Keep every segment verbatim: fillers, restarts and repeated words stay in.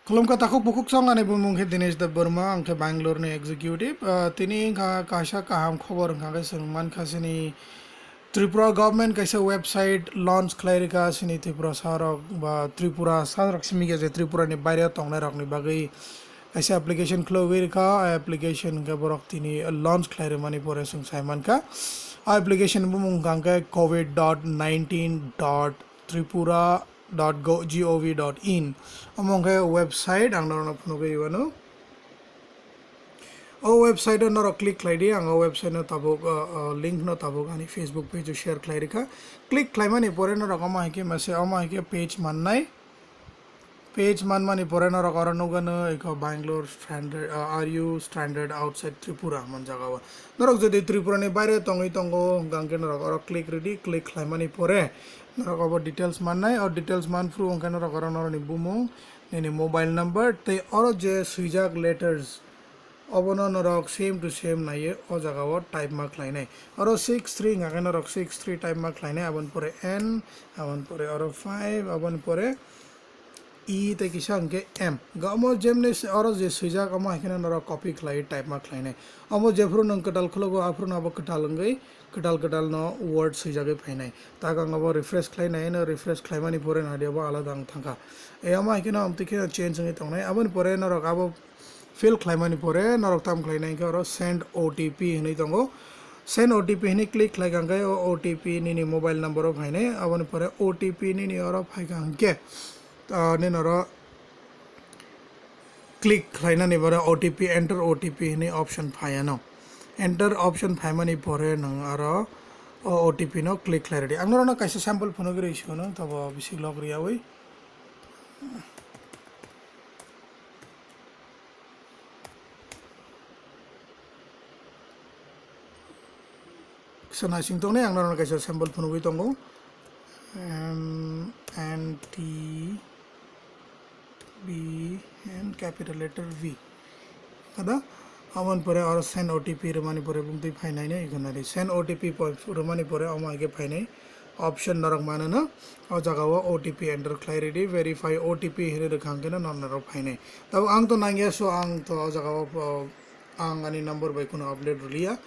Khulumkha takhuk bukhuk song, ani bumung khe Dinesh Debbarma, ang khe Bangalore ni executive. Ah, tini wngkha kaisa kaham khobor, wngkha khe chwng mankha chini Tripura government kaisa website launch khlai rikha chini Tripura sarok ba Tripura sarok simi khe je Tripura ni baire tongnai rokni bagwi kaisa application khulogwi rikha. A application hwnkhe borok tini launch khlai rwmani pore chwng sai mankha. A application bumung hwnkha khe covid dot nineteen dot tripura dot gov dot in. Omo hwnkhe website, ang norokno phunugwi mano. O website o norok click khlai di, ang o website no tabuk, uh, uh, link no tabuk ani Facebook page o share khlai rikha. Click khlaimani pore norok omo hai khe mase, omo hai khe page mannai. Page manmani pore norok oro nukgano, eko Bangalore stranded, uh, are you stranded outside Tripura hwnman jaga o. Norok jodi Tripura ni baire tongwi tongo, hwnkha hwnkhe norok oro click ridi, click khlaimani pore norok obo details mannai, o details manphuru hwnkhe norok oro norokni bumung, nini mobile number tei oro je swijak letters, obono norok same to same naiwi o jaga o type ma khlainai. Oro six three hwnkha khe norok six three type ma khlainai, aboni pore N, aboni pore oro five, aboni pore E tei kisa hwnkhe M. Ga omo jemni se oro je swijak, omo hai kheno norok copy khlaiwi type ma khlainai. Omo jephuru nwng kwtal khwlago, aphuru no abo kwtal wngwi kwtal kwtal no word swijagwi phainai. Tak ang abo refresh khlai nai, no refresh khlaimani pore nadi abo alada wng thangkha. E omo hai kheno amtwi kheno change wngwi tongnai. Aboni pore norok abo fill khlaimani pore norok tam khlainai khe oro send O T P hinwi tongo. Send O T P hinwi click khlai kha hwnkhe o O T P nini mobile number o phainai. Aboni pore O T P nini oro phai kha hwnkhe, ah, nini oro click khlainani pore O T P, enter O T P hinwi option phai ano. Enter option phaimani pore nwng aro o O T P no click khlai rwdi. Ang norokno kaisa sample phunugwi rwi sio no, tobo bisi log rwyawi. Kisa naising tongnai, ang norokno kaisa sample phunugwi tongo. M N T B N capital letter V. Kada, aboni pore oro send O T P rwmani pore bumtwi phainai no, ikhwnari send O T P po-, rwmani pore omo hai khe phainai option norok mano no, o jaga o O T P enter khlai ridi, verify O T P hinwi rwkha hwnkhe no norok phainai. Tabuk ang to nangya, so ang to o jaga o, o, ang ani number bai kuno update rwliya.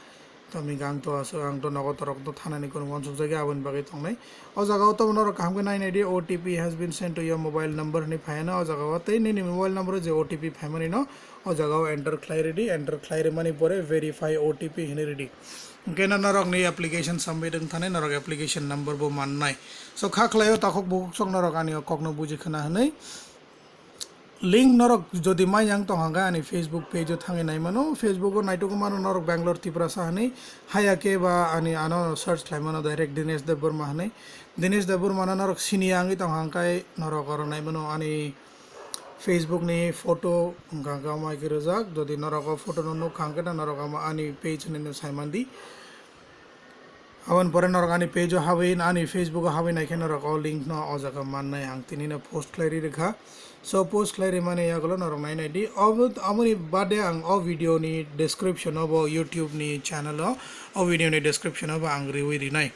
Tamni hwnkhe ang to aswk, ang to nogo torok to thanani kuno uansuk jagwi aboni bagwi tongnai. O jaga o tobo norok kaham khe nai nai di, O T P has been sent to your mobile number hinwi phai ano o jaga o, tei nini mobile number o je O T P phaimani no o jaga o enter khlai ridi, enter khlai rwmani pore verify O T P hinwi ridi. Hwnkhe no norokni application submit wng thani norok application number bo mannai. So kha khlai o takhuk bukhuk sok norok ani o kokno buji khna hinwi. Link norok jodi mai yang tong hwnkhe ani Facebook page o thangwi nai mano. Facebook o naituk mano norok Bangalore Tiprasa hinwi, haya khe ba ani ano search khlai mano direct Dinesh Debbarma hinwi. Dinesh Debbarma no norok sini ya wngwi tong hwnkhe norok oro nai mano ani Facebook ni photo hwnkha hwnkhe omo hai khe rwjak. Jodi norok o photo no nuk hwnkhe norok omo ani page hinwi no sai man di. Aboni pore norok ani page o habwi, ani Facebook o habwi naikhe norok o link no o jaga mannai, ang tini no post khlai ri rwkha. So post khlai rimani yagulo norok nai nai di. Obo, aboni bade ang o video ni description o bo YouTube ni channel o, o video ni description o bo ang riwi rinai.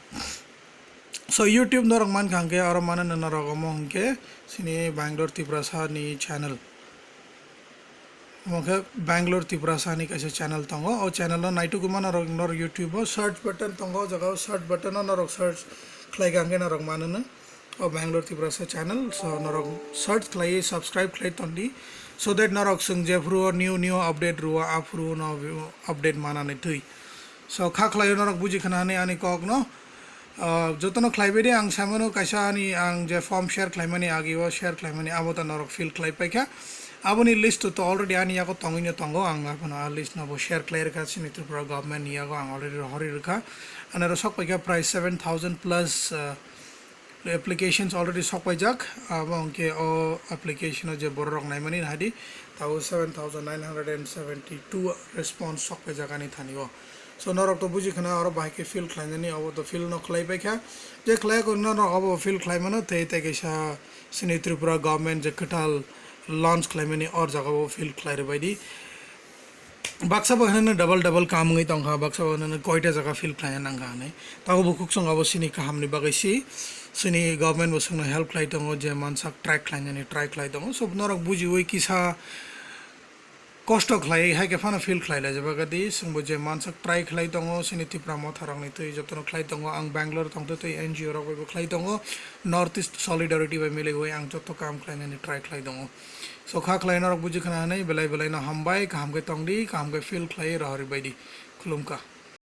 So YouTube norok mankha hwnkhe oro mano norok omo hwnkhe chini Bangalore Tiprasa ni channel. Omo khe Bangalore Tiprasa ni kaisa channel tongo. O channel o naitugwi mano norok, norok YouTube o search button tongo, o jaga o search button o norok search khlai kha hwnkhe norok manono o Bangalore Tiprasa channel. So norok search khlaiwi subscribe khlai tondi, so that norok chwng jephuru o new new update rwo aphuru no update manani thwi. So kha khlaio norok buji khna hinwi ani kok no. Ah, jotono khlaibai de ang samano kaisa ani ang je form share khlaimani agi o share khlaimani abo ta norok fill khlai paikha. Aboni list to already ani yago tongwino tongo, ang abono a list no bo share khlai rwkha chini Tripura government ni yago ang already rohorwi rwkha. Anaro sok paikha prai seven thousand plus, ah, applications already sok paijak. Abo hwnkhe o application o je borok rok naimani hadi tabuk seven thousand nine hundred and seventy two response sok paijak ani thani o. So norok to buji khna oro bahai khe fill khlainani, obo to fill no khlai paikha. Je khlai kho norok obo fill khlai mano tei tei kaisa chini Tripura government je kwtal launch khlaimani or jaga o fill khlai rwbai di. Baksa bo hinwi double double kam wngwi tongkha, baksa bo hinwi koita jaga fill khlaina nangkha hinwi. Tabuk bukhuk song abo chini kahamni bagwi si, chini government bo chwngno help khlai tongo, je mansak try khlainani try khlai tongo. So norok bujiwi kisa kosto khlai hai khe phano fill khlai laijak bagadi, chwngbo je mansak try khlai tongo, chini Tipra Motha rokni twi jotono khlai tongo, ang Bangalore tongtwi twi N G O rok bai bo khlai tongo, North East Solidarity bai miliwi ang joto kam khlainani try khlai tongo. So kha khlai norok buji khna hinwi belai belai no hambai, kaham khe tongdi, kaham khe fill khlai rohorwi baidi. Khulumkha.